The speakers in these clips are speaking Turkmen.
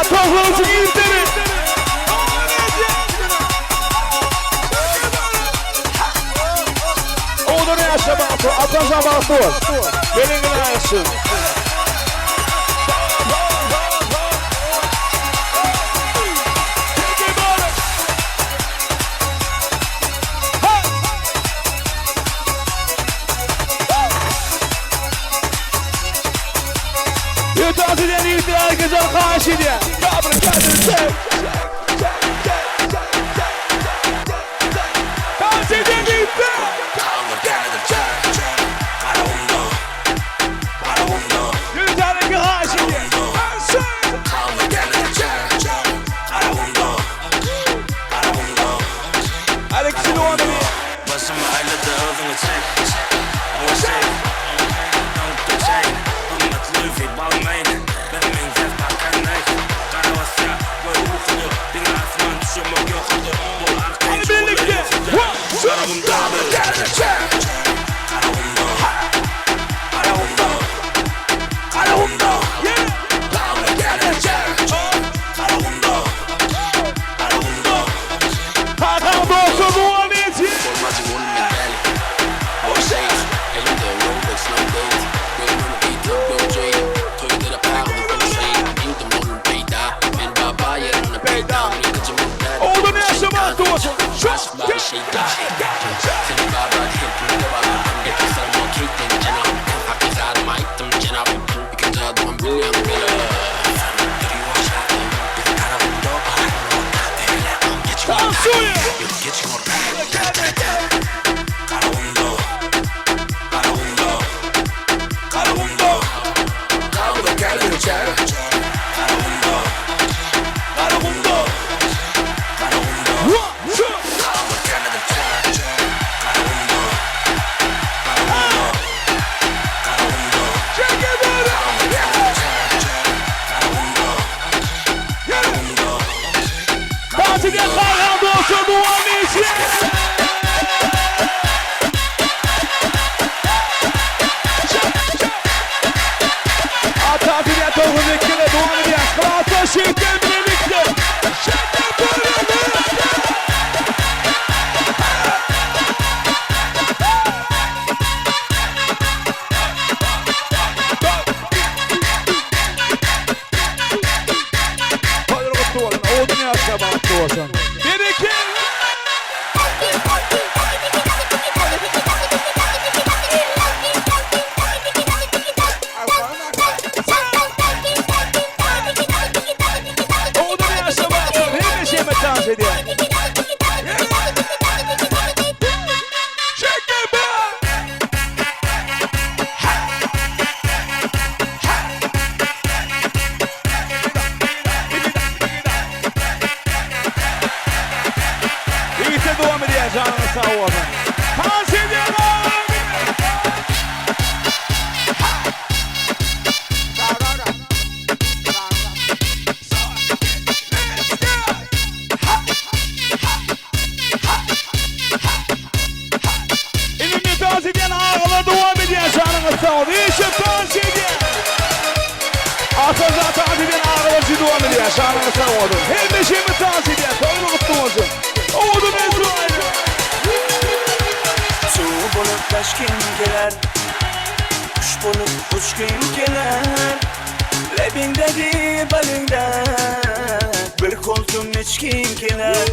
Togruljy ýigitleri. Owadan ýaşa bagtly, Atajan bagtly bol. Geliň aýaşy. Ýötäsi diýen ýigitler herkese haýyş edýär. Gabry kendini çek. Dans edýän ýigitler. Ýötäsi haýyş edýär. Alex Silwany. Hadi birlikte. One, two, Hakan dostum Muhammed'i. Oğlum yaşamak olsun. One, two. Dans edýän Hakan dostum Muhammed'i. Ata edýän Togrul Bekgele dowam edýär. Klas şeýtler birlikde. Şeýtler birlikde. Toýlar gutly bolsun. Owadan ýaşa bagtly bolsun. Berekella! Owadan ýaşa bagtly bolsun. Hemişe hemme tans edýär. Çekil be! Ýigitler dowam edýär janyňyz sag bolsun. Tans edýärler! Indi dans edýän agalar dowam edýär janyňyz sag bolsun. Işe dans edýär. Ataja dans edýän agalar üçin dowam edýär janyňyz sag bolsun. Hemmeşemiz dans edýär. Toýuňyz gutly bolsun. Owadan Ezraýyl. Suw bolup daşgyn geler, Guş bolup uçgyn geler, Lebiňdedi balyňda, Bir koltum içgin geler.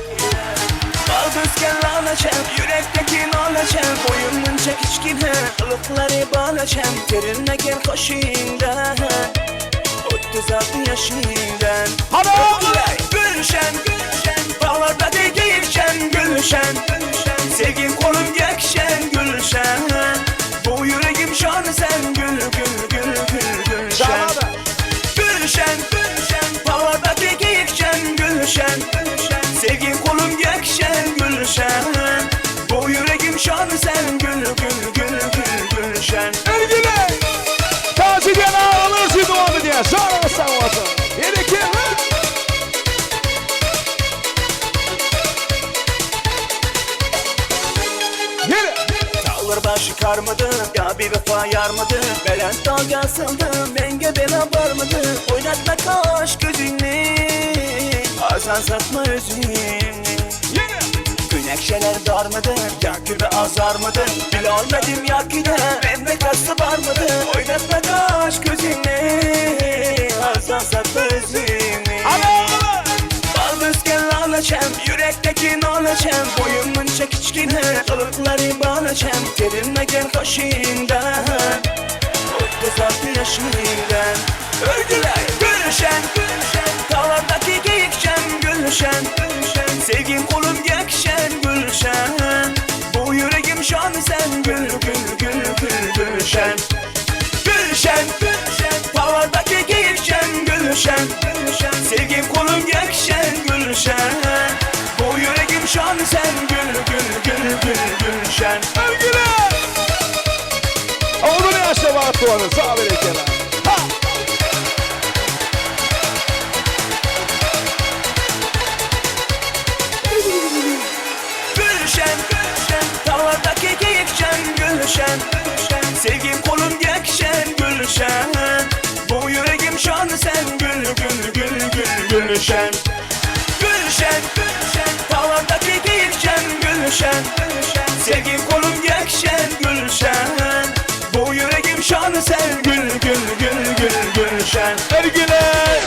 Bal ösgen lalaçam, Ýürekdeki nalaçam, Boýum munça kiçgine, Gylyklary balaçam, Terilmegen gaşyňda, 36 ýaşyňdan. Gülşen, Baglarda degişen Gülşen, Sevgin kolum gekşen Gülşen, Bu yüreğim şanı sen Gül gül gül gül Gülşen. Gülşen, Bağlarda degişen Gülşen, Sevgin kolum gekşen Gülşen, Bu yüreğim şanı sen Gül gül gül gül Gülşen. Ergülen! Dans edýän agalar üçin dowam edýär. Janyňyz sag bolsun. Bir, iki, üç. Ýene! Dağlar başı karmıdı, ya bir vefa yarmıdı. Belent dalga asıldı, menge bela varmıdı. Oynatma kaş gözünü. Arzan satma özüni Günekşeler dar mıdır? Ya kübe azar mıdır? Bilolmedim ya ki de Bende kastı var mıdır? Oynatma kaş gözünü Arzan satma özüni Bal bösken laleçem Yürekteki naleçem Boyumun çekiçkine Kılıkları bağlaçem Terilmegen kaşında 36 yaşında Örgüler gülşen gülşen Dağlardaki geyikçen gülşen gülşen Sevgim kolum gekşen gülşen Bu yüreğim şan sen gül gül gül gül gülşen Gülşen gülşen Dağlardaki geyikçen gülşen gülşen Sevgim kolum gekşen gülşen Bu yüreğim şan sen gül gül gül gül gülşen Örgüler! Oğlunu yaşa Bartuan'ı sağ berekele. Ha! Gülşen, gülşen, dağlardaki geyikçen gülşen, gülşen Sevgim kolum gekşen gülşen Bu yüreğim şan sen gül gül gül gül gülşen Gülşen, gülşen, dağlardaki geyikçen gülşen, gülşen Sevgim kolum gekşen gülşen Bu yüreğim şan sen gül gül gül gül gülşen Örgüler!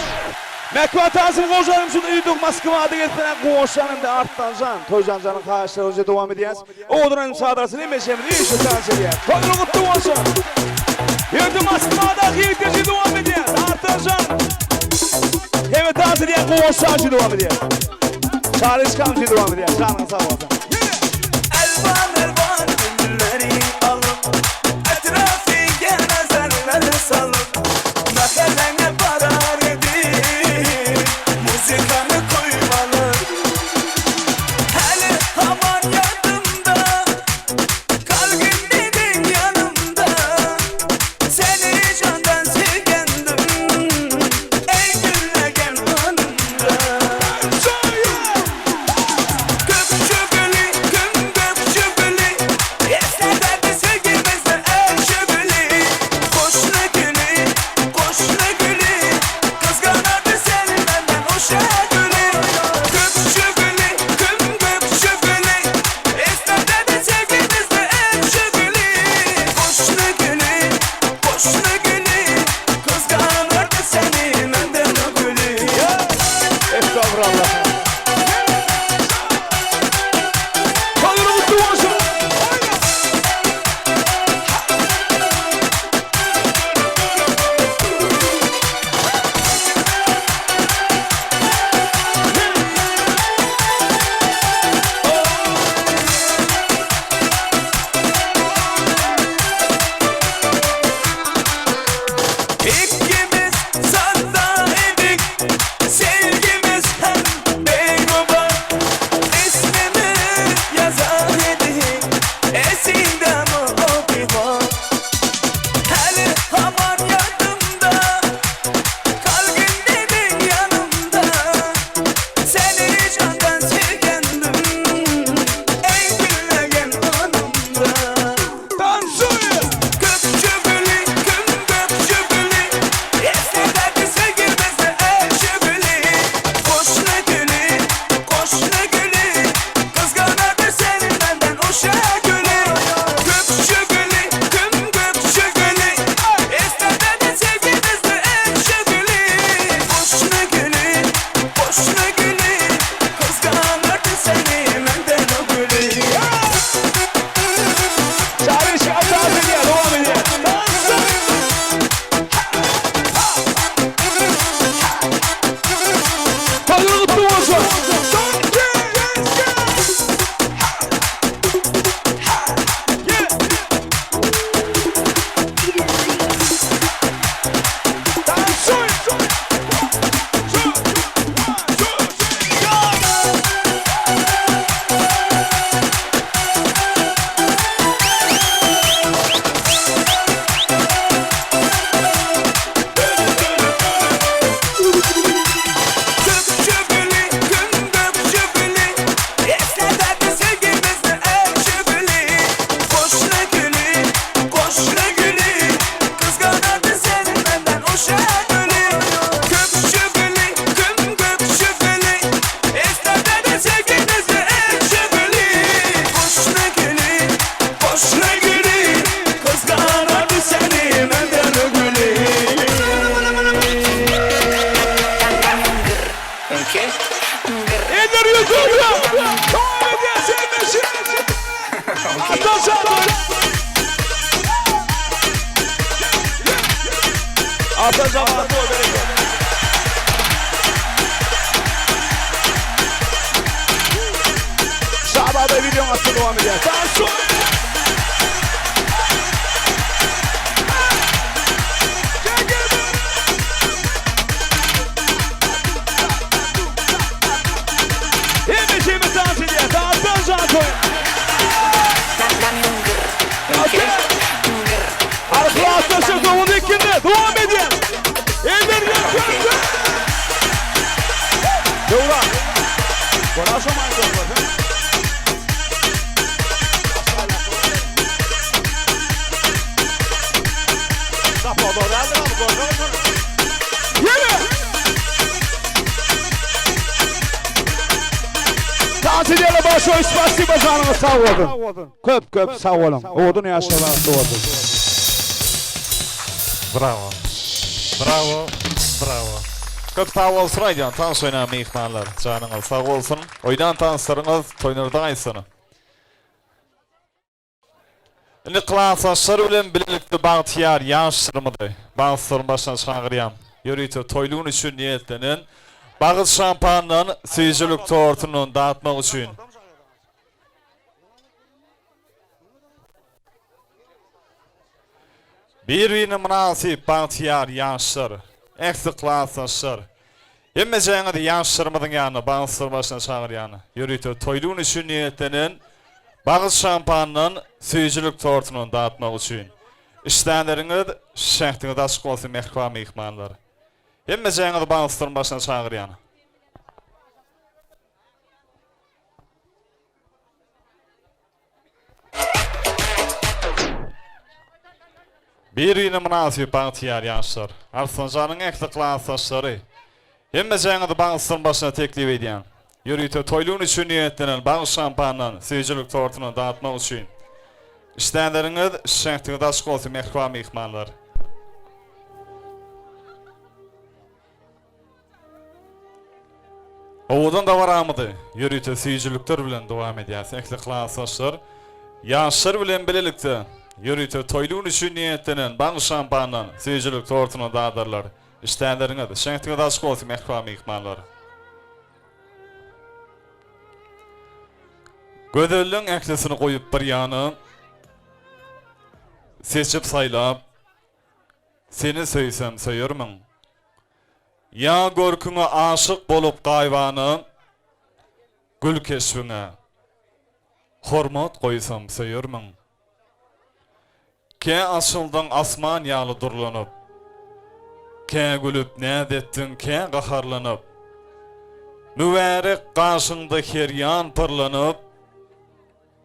Mekva Tazım Qocanım üçün üydük Moskvada getirilen Qoşanım da Artlancan, Toycancanın xahişleri hoca devam edeceğiz. Oğduranın sadrasını meşemini işi dans edeceğiz. Toyunu kutlu olsun. Yürüdü Moskvada yürütücü devam edeceğiz. Artlancan. Evet dans edeceğiz. Qoşancı devam edeceğiz. Çağrı İskamcı devam edeceğiz. Canın sağ olsun. Elvan elvan gülleri alıp Etrafıya nazarları salıp Mahallene parar edip Müzikanı koymalı Hele havan yanımda Kalbim dedin yanımda Seni candan sevgendim Ey güllegen hanımda Köpçü gülü, küm köpçü gülü Esnerde sevgimizde elçi gülü Koşlu gülü, koşlu gülü Kızganardı seni benden hoşa gülü Köpçü gülü, küm köpçü gülü Esnerde sevgimizde elçi gülü Koşlu gülü, koşlu gülü Kızganardı seni benden o gülü Estağfurullah. Toyunu kutlu olsun. İkimiz sanda idik, sevgimiz hem Okey. Eller ýokarda. Dowam edýäs hemişe. Atajan. Atajan bak bu bereket. Şabada videonun astı dowam edýär. Tansu. Hemişe dans edýär. Atajan toý. Arkadaşlar doğum ikinde devam edin. Eller yukarıda. Döwran. Goraşa maýda. Yürü! Dans edýärler başoý spasiba janyňyz sag bolsun. Köp köp sag boluň. Owadan ýaşlar bagtly bolsun. Bravo. Bravo. Bravo. Köp sag bolsun aýdýan tans oýnan myhmanlar. Janyňyz sag bolsun. Oýnan tanslaryňyz toýnurda gaýtsyn. Indi klasdaşlar bilen bilelikde bagtyýar ýaşlarymyzy bagtlaryň başyna çagyrýan. Ýörite toýly gün üçin niýetlenen Bagyt şampandan süýjülik tortundan datmak üçin. Bir-birine mynasyp bagtyýar ýaşlar, ähli klasdaşlar, hemmejäňizi ýaşlarymyzyň ýanyna, bagtlaryň başyna çagyrýan. Ýörite toýly gün üçin niýetlenen Bagyt şampandan süýjülik tortundan datmak üçin. Işdäleriňiz, şähdiňiz açyk bolsun mähriban myhmanlar. Hemmejäňizi bagtlaryň başyna çagyrýan. Bir-birine mynasyp bagtyýar ýaşlar. Arslanjanyň ähli klasdaşlary. Hemmejäňizi bagtlaryň başyna teklip edýän. Ýörite toýly gün üçin niýetlenen bagt şampandan, süýjülik tortundan datmak üçin. Işdäleriňiz, şähdiňiz açyk bolsun mähriban myhmanlar. Owadan dabaramyzy ýörite süýjülikler bilen dowam edýäris. Ähli klasdaşlar, ýaşlar bilen bilelikde ýörite toýly gün üçin niýetlenen bag şampandan süýjülik tortuny dadarlar. Işdäleriňiz, şähdiňiz açyk bolsun, mähriban myhmanlar! Gözelligiň ählisini goýup bir ýana, seçip saýlap, Seni söýsem söýermiň? Ýa görküňe aşyk bolup gaýybana, Gül keşbiňe hormat goýsam söýermiň? Kä açyldyň asman ýaly durlanyp, Kä gülüp näz etdiň, kä gaharlanyp, Mübärek gaşyňda her ýan pyrlanyp,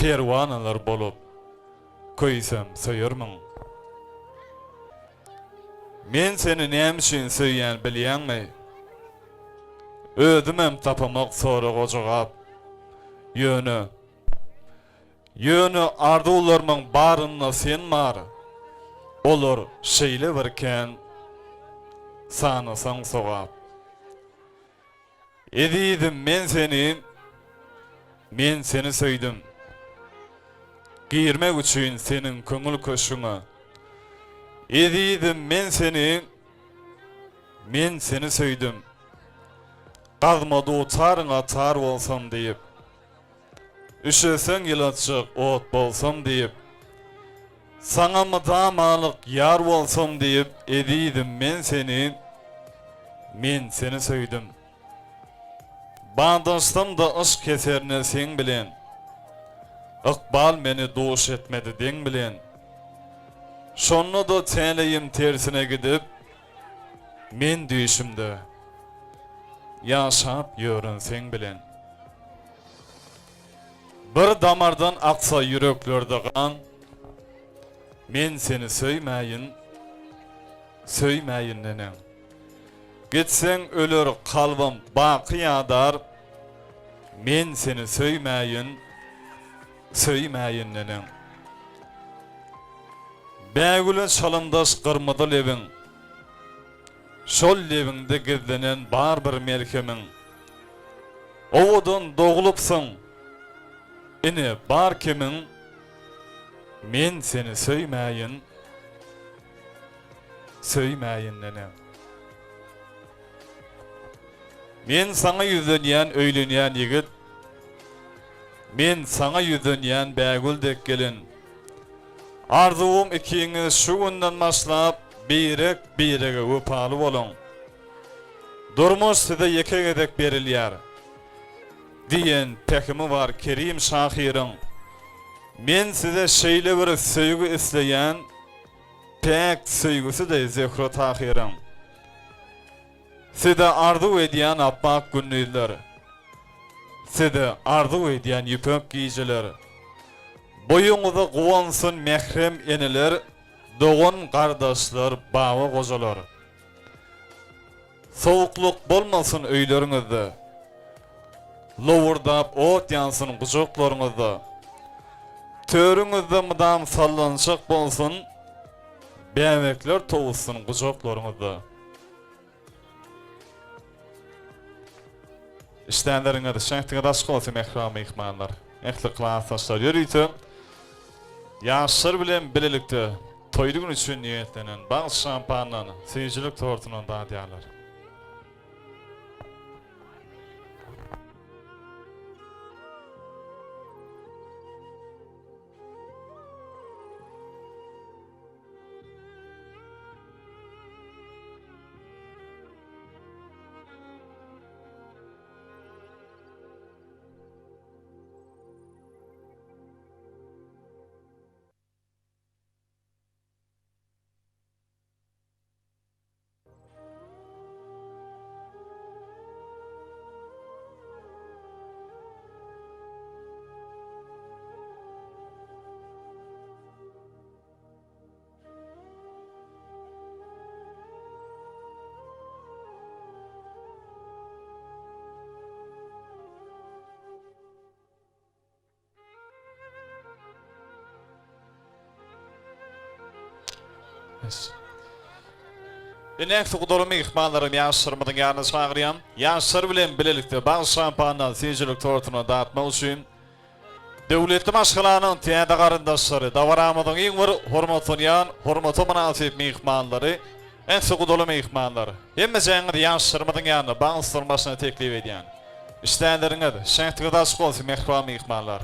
Perwanalar bolup, köýsem söýermiň? Men seni näme üçin söýýän bilýäňmi? Özümem tapamok soraga jogap. Ýöne, ýöne arzuwlarymyň barynda sen bar. Olar şeýle bir kän, sanasaň sogap. Ezizim men seni Men seni söýdüm Girmek üçin seniň köňül köşgüňe Ezizim men seni Men seni söýdüm Gazma dutaryňa tar bolsam diýip Üşeseň ýylatjak ot bolsam diýip Saňa mydamalyk ýar bolsam diýip Ezizim men seni Men seni söýdüm Badaşsam-da yşk heserine seň bilen Ykbal meni duş etmedi deň bilen Şonda-da täleýim tersine gidip Men düýşümde Ýaşap ýörün seň bilen. Bir damardan aksa ýüreklerde gan, Men seni söýmäýin, söýmäýin neneň. Gitseň öler kalbym baky ýadar, Men seni söýmäýin, söýmäýin neneň. Bägüle çalymdaş gyrmyzy lebiň, Şol lebiňde gizlenen bar bir melhemiň. Owadan doglupsyň, ine bar kemiň, Men seni söýmäýin, söýmäýin neneň. Men saňa ýüzlenýän öýlenýän ýigit, Men saňa ýüzlenýän bägül dek gelin. Arzuwym ikiňiz şu günden başlap birek birege wepaly boluň. Durmuş size ýeke gezek berilýär. Diýen pähimi bar Kerim şahyryň. Men size şeýle bir söýgi isleýän, Päk söýgüsi deý Zöhre Tahyryň. Size arzuw edýän apbak gündizler, Size arzuw edýän ýüpek gijeler. Boýuňyza guwansyn mährem eneler, Dogan-gardaşlar, baba-gojalar. Sowuklyk bolmasyn öýleriňizde, Lowurdap ot ýansyn gujaklaryňyzda. Törüňizde mydam sallançak bolsun, Bäbekler towussun gujaklaryňyzda. Işdänleriňiz, şähdiňiz açyk bolsun mähriban myhmanlar. Ähli klasdaşlar ýörite ýaşlar bilen bilelikde toýly gün üçin niýetlenen bagt şampandan, süýjülik tortundan dadýarlar. Ine, gudaly myhmanlaram ýaşlarymyzyň ýanyna çagyrýan. Ýaşlar bilen bilelikde bag şampandan süýjülik tortuny datmak üçin Döwletli maşgalanyň täze garyndaşlary, dabaramyzyň iň bir hormatlanýan, hormata mynasyp myhmanlary, ähli gudaly myhmanlar, hemmejäňizi ýaşlarymyzyň ýanyna bag stoluň başyna teklip edýän. Işdäleriňiz, şähdiňiz açyk bolsun, mähriban myhmanlar!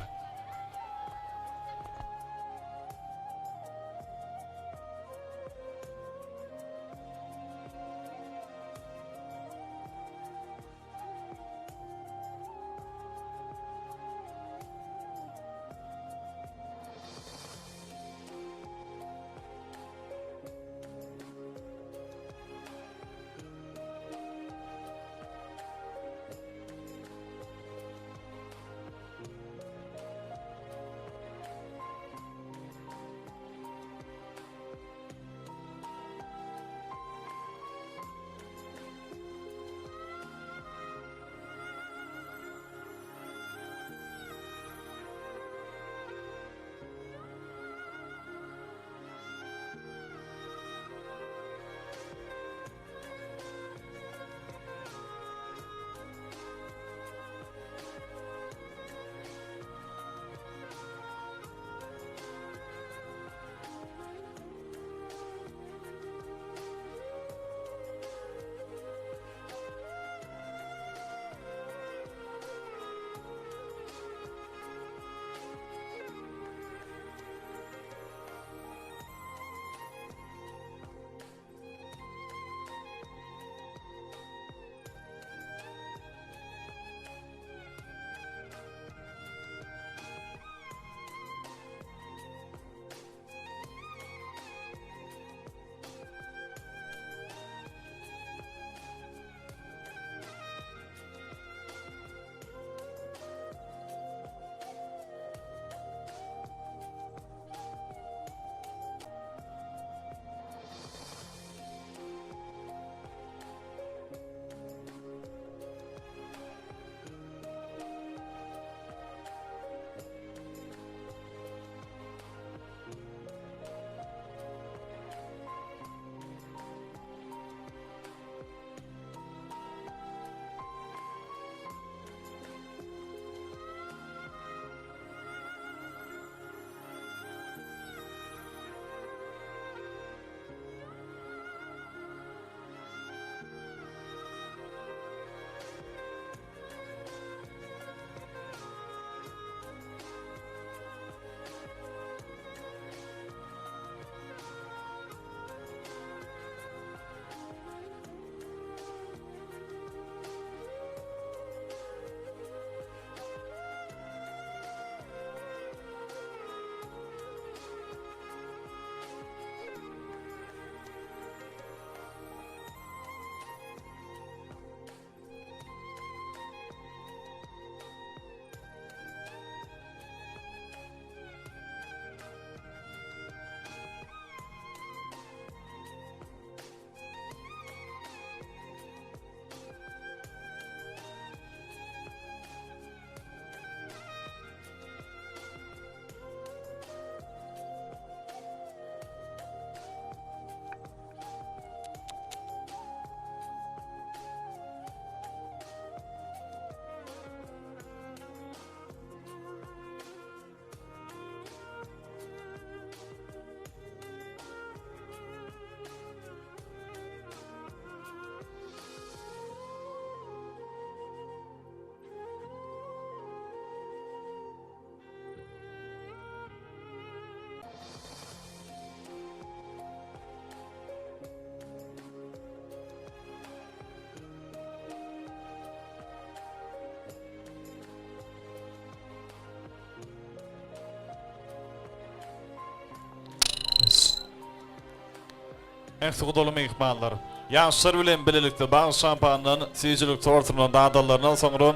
Ähli gudaly myhmanlar, ýaşlar bilen bilelikde bag şampandan, süýjülik tortundan dadanlaryndan soňra,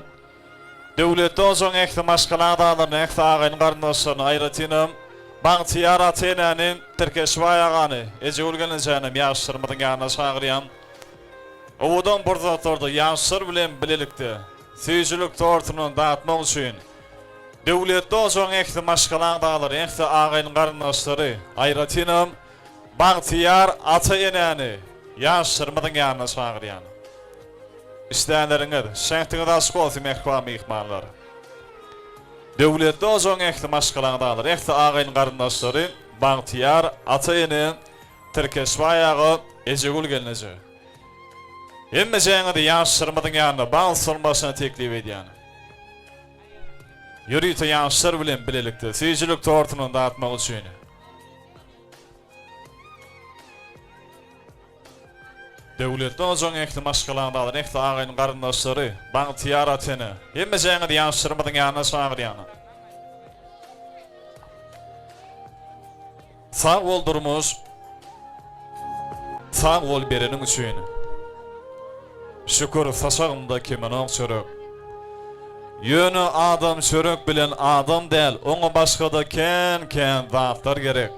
Döwletli ojagyň ähli maşgala agzalaryny, ähli agaýyn-garyndaşlaryny, aýratynam, bagtyýar ata-enäni, Tirkeşbaý agany, Ejegül gelnejänem ýaşlarymyzyň ýanyna çagyrýan. Owadan pursatlarda ýaşlar bilen bilelikde süýjülik tortundan datmak üçin Döwletli ojagyň ähli maşgala agzalary, ähli agaýyn-garyndaşlary, aýratynam, bagtyýar ata-enäni ýaşlarymyzyň ýanyna çagyrýan. Işdäleriňiz, şähdiňiz açyk bolsun mähriban myhmanlar. Döwletli ojagyň ähli maşgala agzalary, ähli agaýyn-garyndaşlary, bagtyýar ata-ene, Tirkeşbaý aga, Ejegül gelneje. Hemmejäňizi ýaşlarymyzyň ýanyna bal stoluň başyna teklip edýän. Ýörite ýaşlar bilen bilelikde süýjülik tortuny datmak üçin. Döwletli ojagyň ähli maşgala agzalary, ähli agaýyn-garyndaşlary, bagtyýar ata-ene, hemmejäňizi ýaşlarymyzyň ýanyna çagyrýan. Sag bol durmuş. Sag bol bereniň üçin. Şükür saçagymda kemenok çörek. Ýöne adam çörek bilen adam däl, oňa başgada kän-kän zatlar gerek.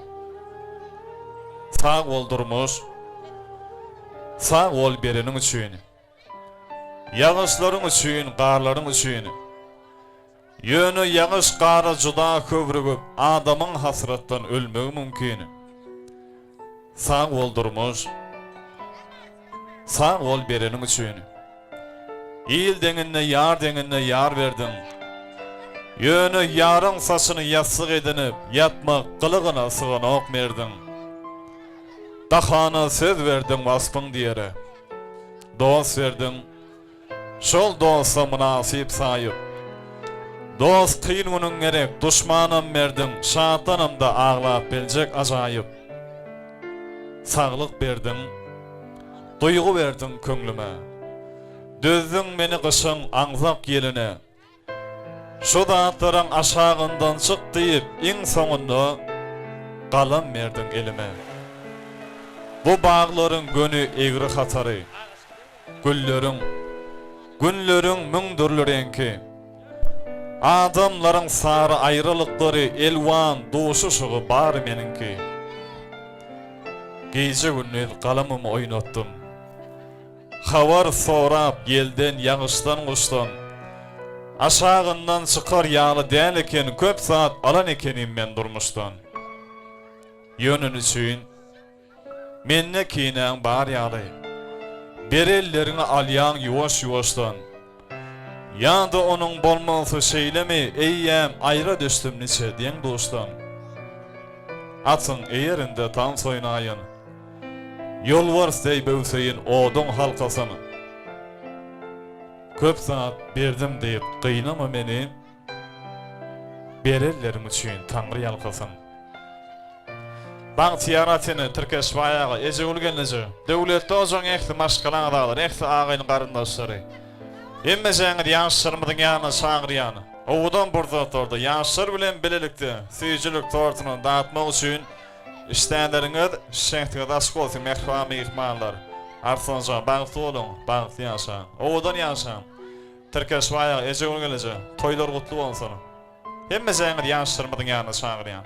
Sag bol durmuş. Sag bol bereniň üçin. Ýagyşlaryň üçin, garlaryň üçin. Ýöne ýagyş gara juda höwrügip, adamyň hasratdan ölmegi mümkin. Sag bol durmuş. Sag bol bereniň üçin. Il deňinde ýar deňinde ýar berdiň. Ýöne ýaryň saçyny ýassyk edinip ýatmak gylygyna syganok merdiň. Dahana söz berdiň waspyň diýere. Dost berdiň. Şol dosta mynasyp saýyp. Dost kyn günüň gerek, duşmanam berdiň, Şatlanamda aglap biljek ajaýyp. Saglyk berdiň, duýgy berdiň köňlüme. Dözdüň meni gyşyň aňzak ýeline. Şu zatlaryň aşagyndan çyk diýip, iň soňunda galam berdiň elime. Bu baglaryň göni egri hatary. Gülleriň, günleriň müň dürli reňki. Adamlaryň sary aýralyklary, elwan duşuşygy bary meniňki. Gije-gündiz galamymy oýnatdym. Habar sorap ýelden, ýagyşdan, guşdan. Aşagyndan çykar ýaly däl eken köp zat alan ekenim men durmuşdan. Ýöne nüçin? Mende kinäň bar ýaly. Bir elleriňi alýaň ýuwaş-ýuwaşdan. Ýa-da onuň bolmalysy şeýlemi, eýýäm aýra düşdüm niçe deň-duşdan. Atyň eýerinde tans oýnaýyn. Ýolbars deý böwseýin oduň halkasyn. Köp zat berdim diýip gynama meni. Berenleriň üçin Taňry ýalkasyn. Bagtyýar ata-ene, Tirkeşbaý aga, Ejegül gelneje, Döwletli ojagyň ähli maşgala agzalary, ähli agaýyn-garyndaşlary. Hemmejäňizi ýaşlarymyzyň ýanyna çagyrýan. Owadan pursatlarda ýaşlar bilen bilelikde süýjülik tortuny datmak üçin işdäleriňiz, şähdiňiz açyk bolsun mähriban myhmanlar. Arslanjan bagtly boluň, bagtly ýaşaň. Owadan ýaşaň. Tirkeşbaý aga, Ejegül gelneje, toýlar gutly bolsun. Hemmejäňizi ýaşlarymyzyň ýanyna çagyrýan.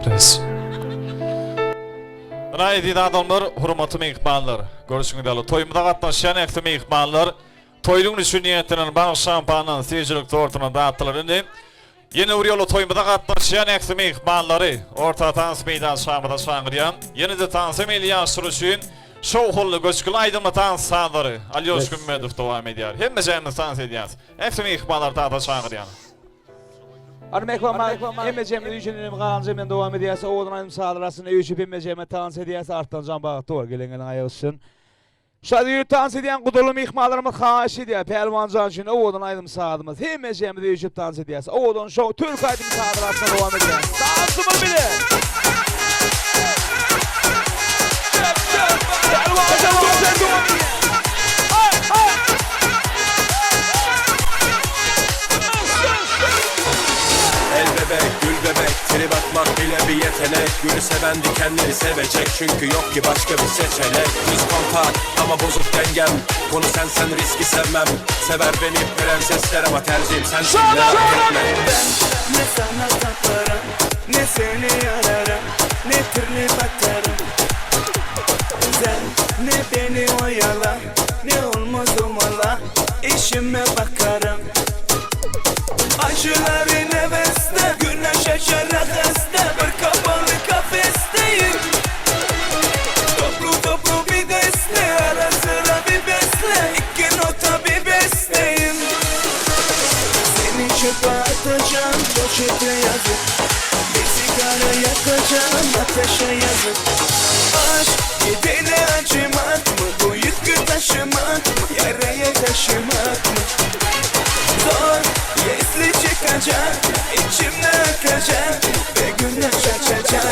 Pres. Ynha eziz adamlar, hormatly myhmanlar. Görşüňiz ýaly, toýumyza gatnaşýan ähli myhmanlar toýly gün üçin niýetlenen bag şampandan, süýjülik tortuna datdylar. Indi ýene bir ýola toýumyza gatnaşýan ähli myhmanlary orta tans meýdançamyza çagyrýan. Ýene-de tansa meýilli ýaşlar üçin şowhunly, göçgüli aýdymly tans sazlary Alýoş Gümmedow dowam edýär. Hemmejämiz tans edýäs. Ähli myhmanlary tansa çagyrýan. Hany mähribanlar, hemmejemiz üýşenelim galanjy bilen dowam edýäs. Owadan aýdym sazlar astynda üýşüp hemmejeme tans edýäs. Artdan jan bagtly bol. Gelen gelen aýak üstün. Şady ýürt tans edýän gudaly myhmanlarymyz haýyş edýär. Pälwanjan üçin owadan aýdym sazymyz. Hemmejemiz üýşüp tans edýäs. Owadan şow türk aýdym sazlar astynda dowam edýär. Tansymyz bile. Pälwanjan dowam edýär. Ay ay. El bebek, gül bebek, trip atmak bile bir yetenek Gülü seven dikenleri sevecek çünkü yok ki başka bir seçenek Düz kontak ama bozuk dengem Konu sensen riski sevmem Sever beni prensesler ama tercihim sensin merak etme Ne sana taparım Ne seni ararım Ne türlü batarım Sen ne beni oyala Ne olmaz umala İşime bakarım Acıların hevesle Güneş açarak hasta Bir kapalı kafesteyim Toplu toplu bir deste Ara sıra bir besle İki nota bir besteyim Seni çöpe atacağım poşete yazık Bir sigara yakacağım ateşe yazık Aşk gidene acımak mı? Bu yükü taşımak mı? Yaraya taşımak mı? Zor yesli çıkacak içimde akacak Ve güneş açacak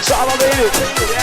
Sağ olun.